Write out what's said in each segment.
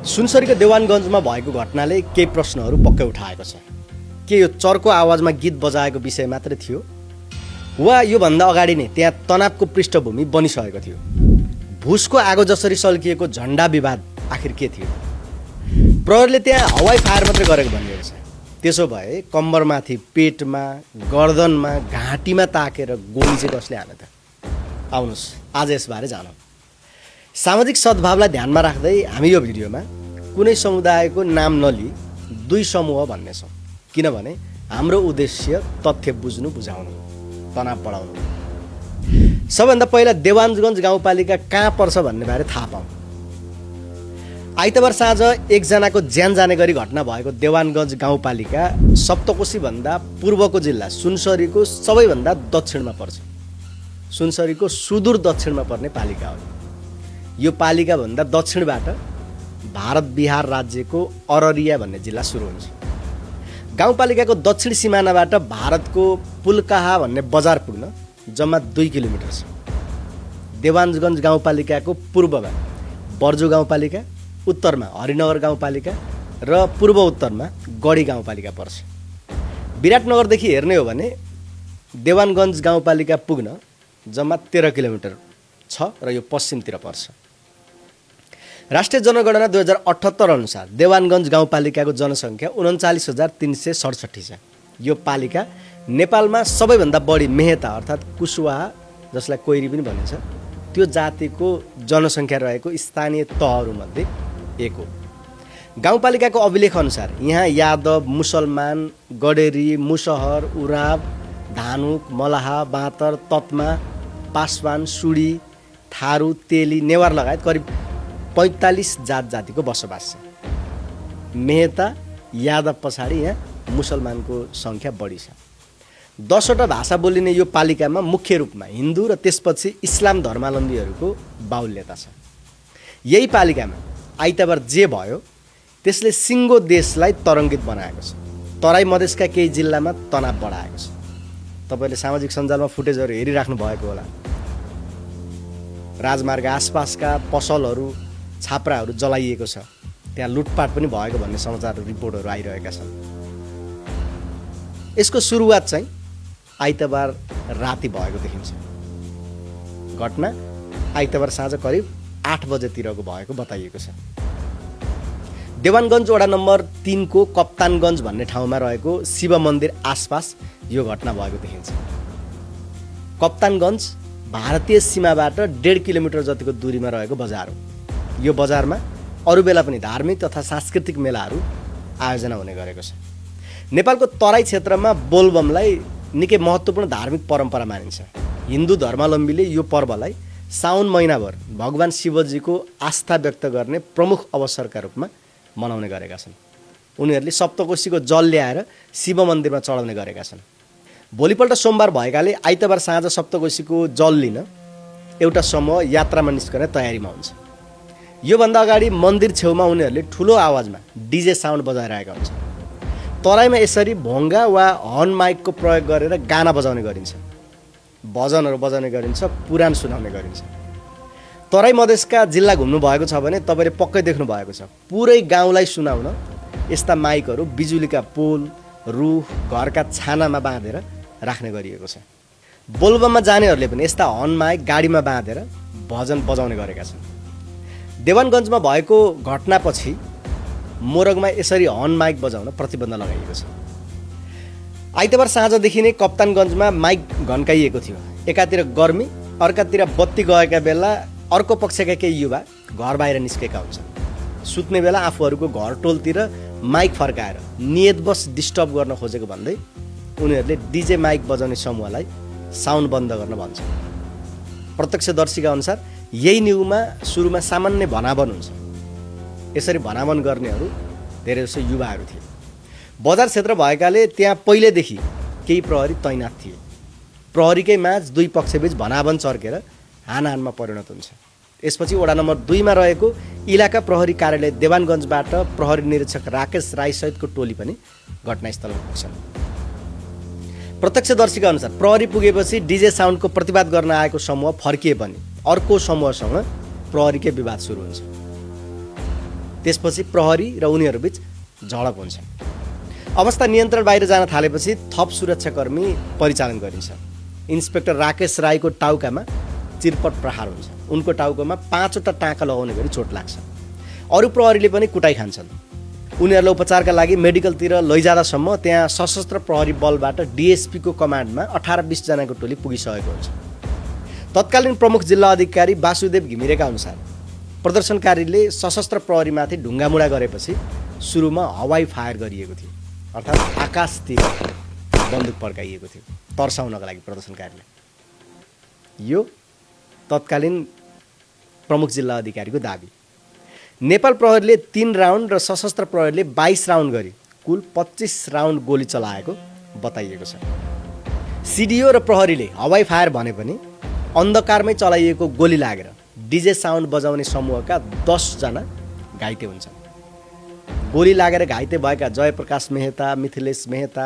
सुनसरीको देवानगञ्जमा भएको घटनाले केही प्रश्नहरू पक्कै उठाएको छ। के यो चर्को आवाजमा गीत बजाएको विषय मात्रै थियो वा योभन्दा अगाडि नै त्यहाँ तनावको पृष्ठभूमि बनिसकेको थियो? भुसको आगो जसरी सल्किएको झन्डा विवाद आखिर के थियो? प्रहरीले त्यहाँ हवाई फायर मात्रै गरेको भनिएको छ। त्यसो भए कम्मरमाथि, पेटमा, गर्दनमा, घाँटीमा ताकेर गोली चाहिँ कसले हाने त? आउनुहोस् आज यसबारे जानौँ। सामाजिक सद्भावलाई ध्यानमा राख्दै हामी यो भिडियोमा कुनै समुदायको नाम नलिई दुई समूह भन्नेछौँ, किनभने हाम्रो उद्देश्य तथ्य बुझ्नु, बुझाउनु, तनाव बढाउनु। सबभन्दा पहिला देवानगञ्ज गाउँपालिका कहाँ पर्छ भन्ने बारे थाहा पाऊँ। आइतबार साँझ एकजनाको ज्यान जाने गरी घटना भएको देवानगञ्ज गाउँपालिका सप्तकोशीभन्दा पूर्वको जिल्ला सुनसरीको सबैभन्दा दक्षिणमा पर्छ। सुनसरीको सुदूर दक्षिणमा पर्ने पालिका हो। यो पालिकाभन्दा दक्षिणबाट भारत बिहार राज्यको अररिया भन्ने जिल्ला सुरु हुन्छ। गाउँपालिकाको दक्षिण सिमानाबाट भारतको पुलकाहा भन्ने बजार पुग्न जम्मा 2 किलोमिटर छ। देवानगञ्ज गाउँपालिकाको पूर्वमा बर्जु गाउँपालिका, उत्तरमा हरिनगर गाउँपालिका र पूर्व उत्तरमा गढी गाउँपालिका पर्छ। विराटनगरदेखि हेर्ने हो भने देवानगञ्ज गाउँपालिका पुग्न जम्मा 13 किलोमिटर छ र यो पश्चिमतिर पर्छ। राष्ट्रिय जनगणना 2078 अनुसार देवानगञ्ज गाउँपालिकाको जनसङ्ख्या 39,367 छ। यो पालिका नेपालमा सबैभन्दा बढी मेहता अर्थात् कुशवाहा, जसलाई कोइरी पनि भनिन्छ, त्यो जातिको जनसङ्ख्या रहेको स्थानीय तहहरूमध्ये एक हो। गाउँपालिकाको अभिलेख अनुसार यहाँ यादव, मुसलमान, गडेरी, मुसहर, उराव, धानुक, मलाहा, बाँतर, तत्मा, पासवान, सुडी, थारू, तेली, नेवार लगायत करिब 45 जातिको बसोबास छ। मेहता, यादव पछाडि यहाँ मुसलमानको सङ्ख्या बढी छ। 10वटा भाषा बोलिने यो पालिकामा मुख्य रूपमा हिन्दू र त्यसपछि इस्लाम धर्मावलम्बीहरूको बाहुल्यता छ। यही पालिकामा आइतबार जे भयो त्यसले सिङ्गो देशलाई तरङ्गित बनाएको छ। तराई मधेसका केही जिल्लामा तनाव बढाएको छ। तपाईँले सामाजिक सञ्जालमा फुटेजहरू हेरिराख्नु भएको होला। राजमार्ग आसपासका पसलहरू, छाप्राहरू जलाइएको छ। त्यहाँ लुटपाट पनि भएको भन्ने समाचार रिपोर्टहरू आइरहेका छन्। यसको सुरुवात चाहिँ आइतबार राति भएको देखिन्छ। घटना आइतबार साँझ करिब 8 बजेतिरको भएको बताइएको छ। देवानगञ्ज वडा नम्बर 3 को कप्तानगञ्ज भन्ने ठाउँमा रहेको शिव मन्दिर आसपास यो घटना भएको देखिन्छ। कप्तानगञ्ज भारतीय सीमाबाट 1.5 किलोमिटर जतिको दूरीमा रहेको बजार हो। यो बजारमा अरू बेला पनि धार्मिक तथा सांस्कृतिक मेलाहरू आयोजना हुने गरेको छ। नेपालको तराई क्षेत्रमा बोलबमलाई निकै महत्त्वपूर्ण धार्मिक परम्परा मानिन्छ। हिन्दू धर्मावलम्बीले यो पर्वलाई साउन महिनाभर भगवान शिवजीको आस्था व्यक्त गर्ने प्रमुख अवसरका रूपमा मनाउने गरेका छन्। उनीहरूले सप्तकोशीको जल ल्याएर शिव मन्दिरमा चढाउने गरेका छन्। भोलिपल्ट सोमबार भएकाले आइतबार साँझ सप्तकोशीको जल लिन एउटा समूह यात्रामा निस्कने तयारीमा हुन्छ। योभन्दा अगाडि मन्दिर छेउमा उनीहरूले ठुलो आवाजमा डिजे साउन्ड बजाइरहेका हुन्छन्। तराईमा यसरी भोङ्गा वा हर्न माइकको प्रयोग गरेर गाना बजाउने गरिन्छ, भजनहरू बजाउने गरिन्छ, पुराण सुनाउने गरिन्छ। तराई मधेसका जिल्ला घुम्नु भएको छ भने तपाईँले पक्कै देख्नु भएको छ, पुरै गाउँलाई सुनाउन यस्ता माइकहरू बिजुलीका पोल, रुख, घरका छानामा बाँधेर राख्ने गरिएको छ। बोलबममा जानेहरूले पनि यस्ता हर्न माइक गाडीमा बाँधेर भजन बजाउने गरेका छन्। देवानगञ्जमा भएको घटनापछि मोरगमा यसरी हर्न माइक बजाउन प्रतिबन्ध लगाइएको छ। आइतबार साँझदेखि नै कप्तानगञ्जमा माइक घन्काइएको थियो। एकातिर गर्मी, अर्कातिर बत्ती गएका बेला अर्को पक्षका केही युवा घर बाहिर निस्केका हुन्छन्। सुत्ने बेला आफूहरूको घर टोलतिर माइक फर्काएर नियतवश डिस्टर्ब गर्न खोजेको भन्दै उनीहरूले डिजे माइक बजाउने समूहलाई साउन्ड बन्द गर्न भन्छन्। प्रत्यक्षदर्शीका अनुसार यही न्युमा सुरुमा सामान्य भनावन हुन्छ। यसरी भनावन गर्नेहरू धेरैजसो युवाहरू थिए। बजार क्षेत्र भएकाले त्यहाँ पहिलेदेखि केही प्रहरी तैनात थिए। प्रहरीकै माझ दुई पक्षबीच भनावन चर्केर हानहानमा परिणत हुन्छ। यसपछि वडा नम्बर 2 मा रहेको इलाका प्रहरी कार्यालय देवानगञ्जबाट प्रहरी निरीक्षक राकेश राईसहितको टोली पनि घटनास्थलमा पुग्छन्। प्रत्यक्षदर्शीका अनुसार प्रहरी पुगेपछि डिजे साउन्डको प्रतिवाद गर्न आएको समूह फर्किए पनि अर्को समूहसँग प्रहरीकै विवाद सुरु हुन्छ। त्यसपछि प्रहरी र उनीहरूबीच झडप हुन्छ। अवस्था नियन्त्रण बाहिर जान थालेपछि थप सुरक्षाकर्मी परिचालन गरिन्छ। इन्सपेक्टर राकेश राईको टाउकामा चिरपट प्रहार हुन्छ। उनको टाउकोमा 5वटा टाँका लगाउने गरी चोट लाग्छ। अरू प्रहरीले पनि कुटाइ खान्छन्। उनीहरूलाई उपचारका लागि मेडिकलतिर लैजाँदासम्म त्यहाँ सशस्त्र प्रहरी बलबाट डिएसपीको कमान्डमा 18-20 जनाको टोली पुगिसकेको हुन्छ। तत्कालीन प्रमुख जिल्ला अधिकारी वासुदेव घिमिरेका अनुसार प्रदर्शनकारीले सशस्त्र प्रहरीमाथि ढुङ्गामुढा गरेपछि सुरुमा हवाई फायर गरिएको थियो, अर्थात् आकाशतिर बन्दुक पड्काइएको थियो तर्साउनका लागि प्रदर्शनकारीलाई। यो तत्कालीन प्रमुख जिल्ला अधिकारीको दाबी। नेपाल प्रहरीले 3 राउन्ड र सशस्त्र प्रहरीले 22 राउन्ड गरी कुल 25 राउन्ड गोली चलाएको बताइएको छ। सिडिओ र प्रहरीले हवाई फायर भने पनि अन्धकारमै चलाइएको गोली लागेर डिजे साउन्ड बजाउने समूहका 10 जना घाइते हुन्छन्। गोली लागेर घाइते भएका जयप्रकाश मेहता, मिथिलेश मेहता,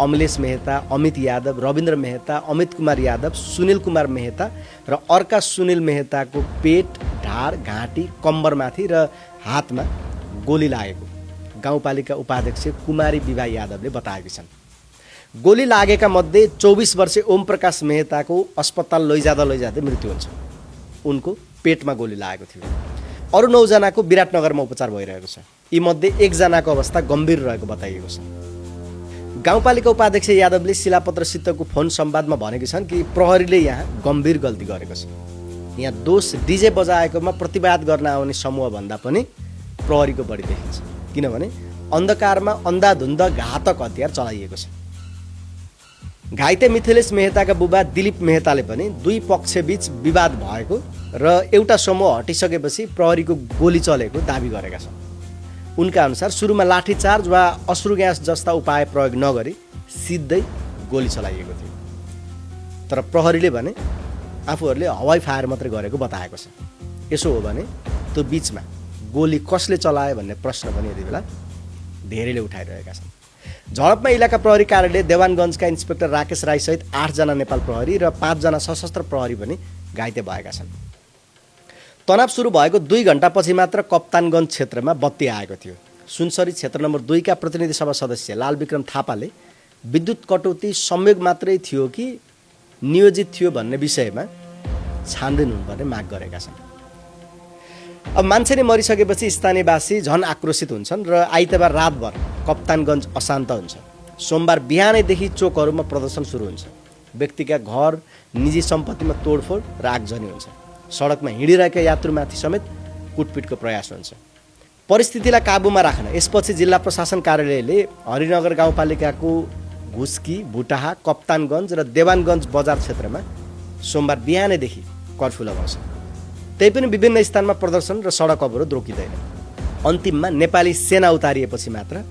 अमलेश मेहता, अमित यादव, रविन्द्र मेहता, अमित कुमार यादव, सुनिल कुमार मेहता र अर्का सुनिल मेहताको पेट, ढाड, घाँटी, कम्बरमाथि र हातमा गोली लागेको गाउँपालिका उपाध्यक्ष कुमारी विभा यादवले बताएकी छन्। गोली लागेका मध्ये 24 वर्षीय ओम प्रकाश मेहताको अस्पताल लैजाँदै मृत्यु हुन्छ। उनको पेटमा गोली लागेको थियो। अरू 9 जनाको विराटनगरमा उपचार भइरहेको छ। यी मध्ये 1 जनाको अवस्था गम्भीर रहेको बताइएको छ। गाउँपालिका उपाध्यक्ष यादवले शिलापत्रसितको फोन संवादमा भनेकी छन् कि प्रहरीले यहाँ गम्भीर गल्ती गरेको छ। यहाँ दोष डिजे बजाएकोमा प्रतिवाद गर्न आउने समूहभन्दा पनि प्रहरीको बढी देखिन्छ, किनभने अन्धकारमा अन्धाधुन्ध घातक हतियार चलाइएको छ। घाइते मिथिलेश मेहताका बुबा दिलीप मेहताले पनि दुई पक्षबीच विवाद भएको र एउटा समूह हटिसकेपछि प्रहरीको गोली चलेको दाबी गरेका छन्। उनका अनुसार सुरुमा लाठीचार्ज वा अश्रु ग्यास जस्ता उपाय प्रयोग नगरी सिधै गोली चलाइएको थियो। तर प्रहरीले भने आफूहरूले हवाई फायर मात्रै गरेको बताएको छ। यसो हो भने त्यो बीचमा गोली कसले चलायो भन्ने प्रश्न पनि यति बेला धेरैले उठाइरहेका छन्। झडपमा इलाका प्रहरी कार्यालय देवानगञ्जका इन्सपेक्टर राकेश राई सहित 8 जना नेपाल प्रहरी र 5 जना सशस्त्र प्रहरी पनि घाइते भएका छन्। तनाव सुरु भएको 2 घण्टापछि मात्र कप्तानगञ्ज क्षेत्रमा बत्ती आएको थियो। सुनसरी क्षेत्र नम्बर 2 का प्रतिनिधि सभा सदस्य लालविक्रम थापाले विद्युत कटौती संयोग मात्रै थियो कि नियोजित थियो भन्ने विषयमा छानबिन हुनुपर्ने माग गरेका छन्। अब मान्छे नै मरिसकेपछि स्थानीयवासी झन आक्रोशित हुन्छन् र आइतबार रातभर कप्तानगञ्ज अशान्त हुन्छ। सोमबार बिहानैदेखि चोकहरूमा प्रदर्शन सुरु हुन्छ। व्यक्तिका घर, निजी सम्पत्तिमा तोडफोड र आगजनी हुन्छ। सडकमा हिँडिरहेका यात्रुमाथि समेत कुटपिटको प्रयास हुन्छ। परिस्थितिलाई काबुमा राख्न यसपछि जिल्ला प्रशासन कार्यालयले हरिनगर गाउँपालिकाको घुस्की, भुटाहा, कप्तानगञ्ज र देवानगञ्ज बजार क्षेत्रमा सोमबार बिहानैदेखि कर्फ्यू लगाउँछ। त्यही पनि विभिन्न स्थानमा प्रदर्शन र सडक अवरोध रोकिँदैन। अन्तिममा नेपाली सेना उतारिएपछि मात्र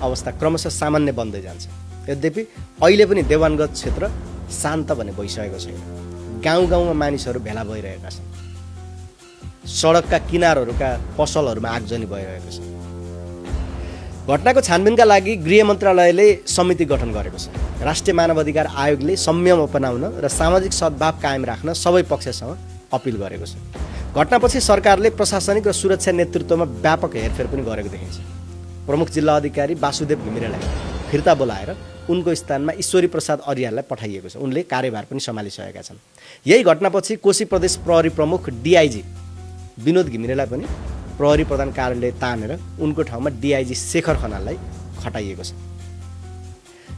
अवस्था क्रमशः सामान्य बन्दै जान्छ। यद्यपि अहिले पनि देवानगञ्ज क्षेत्र शान्त भने भइसकेको छैन। गाउँ गाउँमा मानिसहरू भेला भइरहेका छन्। सडकका किनारहरूका पसलहरूमा आगजनी भइरहेको छ। घटनाको छानबिनका लागि गृह मन्त्रालयले समिति गठन गरेको छ। राष्ट्रिय मानव अधिकार आयोगले संयम अपनाउन र सामाजिक सद्भाव कायम राख्न सबै पक्षसँग अपिल गरेको छ। घटनापछि सरकारले प्रशासनिक र सुरक्षा नेतृत्वमा व्यापक हेरफेर पनि गरेको देखिन्छ। प्रमुख जिल्ला अधिकारी वासुदेव घिमिरेलाई फिर्ता बोलाएर उनको स्थानमा ईश्वरी प्रसाद अर्याललाई पठाइएको छ। उनले कार्यभार पनि सम्हालिसकेका छन्। यही घटनापछि कोशी प्रदेश प्रहरी प्रमुख डिआइजी विनोद घिमिरेलाई पनि प्रहरी प्रधान कार्यालय तानेर उनको ठाउँमा डिआइजी शेखर खनाललाई खटाइएको छ।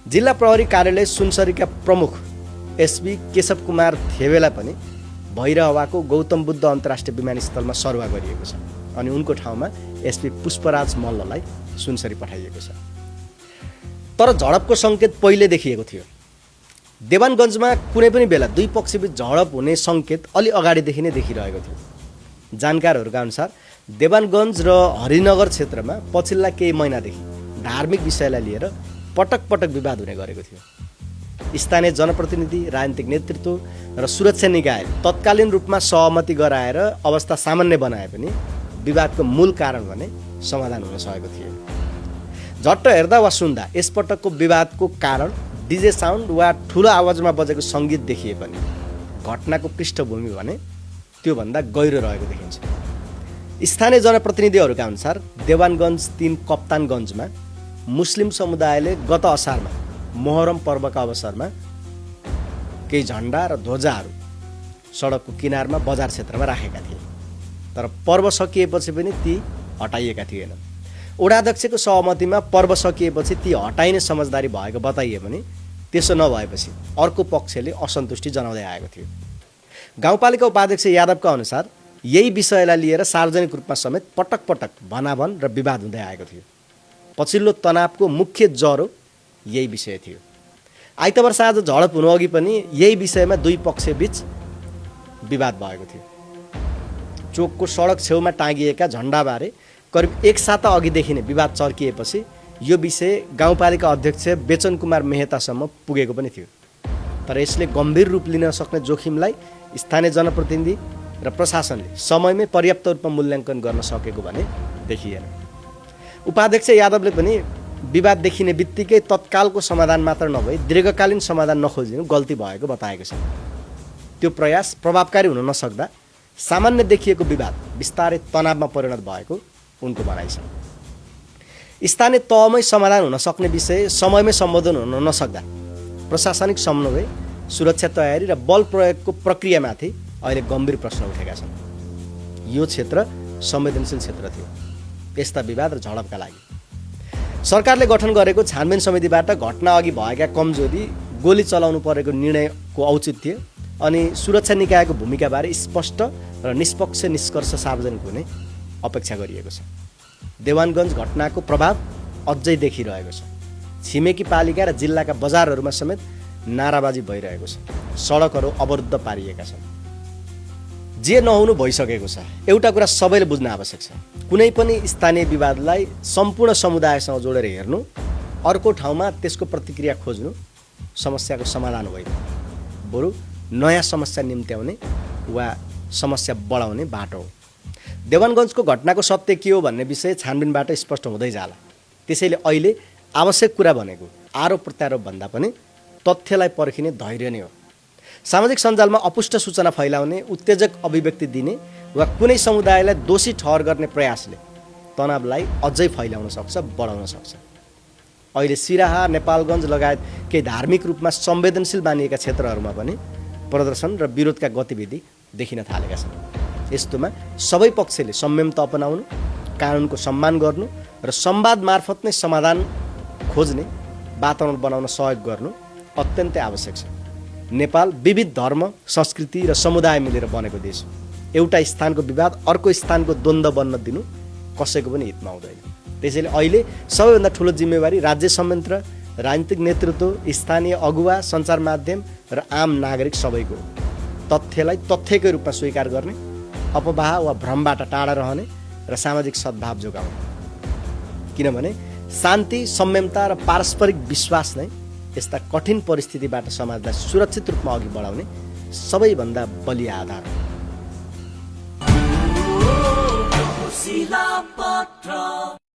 जिल्ला प्रहरी कार्यालय सुनसरीका प्रमुख एसपी केशव कुमार थेवेलाई पनि भैरहवाको गौतम बुद्ध अन्तर्राष्ट्रिय विमानस्थलमा सरुवा गरिएको छ अनि उनको ठाउँमा एसपी पुष्पराज मल्ललाई सुनसरी पठाइएको छ। तर झडपको सङ्केत पहिले देखिएको थियो। देवानगञ्जमा कुनै पनि बेला दुई पक्षबीच झडप हुने सङ्केत अलि अगाडिदेखि नै देखिरहेको थियो। जानकारहरूका अनुसार देवानगञ्ज र हरिनगर क्षेत्रमा पछिल्ला केही महिनादेखि धार्मिक विषयलाई लिएर पटक पटक विवाद हुने गरेको थियो। स्थानीय जनप्रतिनिधि, राजनीतिक नेतृत्व र सुरक्षा निकाय तत्कालीन रूपमा सहमति गराएर अवस्था सामान्य बनाए पनि विवादको मूल कारण भने समाधान हुन सकेको थिएन। झट्ट हेर्दा वा सुन्दा यसपटकको विवादको कारण डिजे साउन्ड वा ठुलो आवाजमा बजेको सङ्गीत देखिए पनि घटनाको पृष्ठभूमि भने त्योभन्दा गहिरो रहेको देखिन्छ। स्थानीय जनप्रतिनिधिहरूका अनुसार देवानगञ्ज 3 कप्तानगञ्जमा मुस्लिम समुदायले गत असारमा मोहरम पर्वका अवसरमा केही झन्डा र ध्वजाहरू सडकको किनारमा बजार क्षेत्रमा राखेका थिए, तर पर्व सकिएपछि पनि ती हटाइएका थिएनन्। वडाध्यक्षको सहमतिमा पर्व सकिएपछि ती हटाइने समझदारी भएको बताइए पनि त्यसो नभएपछि अर्को पक्षले असन्तुष्टि जनाउँदै आएको थियो। गाउँपालिका उपाध्यक्ष यादवका अनुसार यही विषयलाई लिएर सार्वजनिक रूपमा समेत पटक पटक भनाभन र विवाद हुँदै आएको थियो। पछिल्लो तनावको मुख्य जरो यही विषय थियो। आइतबार साँझ झडप हुनु अघि पनि यही विषयमा दुई पक्षबीच विवाद भएको थियो। चोकको सडक छेउमा टाँगिएका झन्डाबारे करिब एक साता अघिदेखि नै विवाद चर्किएपछि यो विषय गाउँपालिका अध्यक्ष बेचन कुमार मेहतासम्म पुगेको पनि थियो। तर यसले गम्भीर रूप लिन सक्ने जोखिमलाई स्थानीय जनप्रतिनिधि र प्रशासनले समयमै पर्याप्त रूपमा मूल्याङ्कन गर्न सकेको भने देखिएन। उपाध्यक्ष यादवले पनि विवाद देखिने बित्तिकै तत्कालको समाधान मात्र नभई दीर्घकालीन समाधान नखोजिनु गल्ती भएको बताएको छ। त्यो प्रयास प्रभावकारी हुन नसक्दा सामान्य देखिएको विवाद बिस्तारै तनावमा परिणत भएको उनको भनाइ छ। स्थानीय तहमै समाधान हुन सक्ने विषय समयमै सम्बोधन हुन नसक्दा प्रशासनिक समन्वय, सुरक्षा तयारी र बल प्रयोगको प्रक्रियामाथि अहिले गम्भीर प्रश्न उठेका छन्। यो क्षेत्र संवेदनशील क्षेत्र थियो यस्ता विवाद र झडपका लागि। सरकारले गठन गरेको छानबिन समितिबाट घटना अघि भएका कमजोरी, गोली चलाउनु परेको निर्णयको औचित्य अनि सुरक्षा निकायको भूमिकाबारे स्पष्ट र निष्पक्ष निष्कर्ष सार्वजनिक हुने अपेक्षा गरिएको छ। देवानगञ्ज घटनाको प्रभाव अझै देखिरहेको छ। छिमेकी पालिका र जिल्लाका बजारहरूमा समेत नाराबाजी भइरहेको छ। सडकहरू अवरुद्ध पारिएका छन्। जे नहुनु भइसकेको छ। एउटा कुरा सबैले बुझ्न आवश्यक छ। कुनै पनि स्थानीय विवादलाई सम्पूर्ण समुदायसँग जोडेर हेर्नु, अर्को ठाउँमा त्यसको प्रतिक्रिया खोज्नु समस्याको समाधान होइन, बरु नयाँ समस्या निम्त्याउने वा समस्या बढाउने बाटो हो। देवानगञ्जको घटनाको सत्य के हो भन्ने विषय छानबिनबाट स्पष्ट हुँदै जाला। त्यसैले अहिले आवश्यक कुरा भनेको आरोप प्रत्यारोप भन्दा पनि तथ्यलाई पर्खिने धैर्य नै हो। सामाजिक सञ्जालमा अपुष्ट सूचना फैलाउने, उत्तेजक अभिव्यक्ति दिने वा कुनै समुदायलाई दोषी ठहर गर्ने प्रयासले तनावलाई अझै फैलाउन सक्छ, बढाउन सक्छ। अहिले सिराहा, नेपालगञ्ज लगायत केही धार्मिक रूपमा संवेदनशील मानिएका क्षेत्रहरूमा पनि प्रदर्शन र विरोधका गतिविधि देखिन थालेका छन्। यस्तोमा सबै पक्षले संयमता अपनाउनु, कानुनको सम्मान गर्नु र संवाद मार्फत नै समाधान खोज्ने वातावरण बनाउन सहयोग गर्नु अत्यन्तै आवश्यक छ। नेपाल विविध धर्म, संस्कृति र समुदाय मिलेर बनेको देश हो। एउटा स्थानको विवाद अर्को स्थानको द्वन्द्व बन्न दिनु कसैको पनि हितमा हुँदैन। त्यसैले अहिले सबैभन्दा ठुलो जिम्मेवारी राज्य संयन्त्र, राजनीतिक नेतृत्व, स्थानीय अगुवा, सञ्चार माध्यम र आम नागरिक सबैको हो। तथ्यलाई तथ्यकै रूपमा स्वीकार गर्ने, अपवाह वा भ्रमबाट टाढा रहने र सामाजिक सद्भाव जोगाउने। किनभने शान्ति, संयमता र पारस्परिक विश्वास नै यस्ता कठिन परिस्थितिबाट समाजलाई सुरक्षित रूपमा अघि बढाउने सबैभन्दा बलियो आधार हो।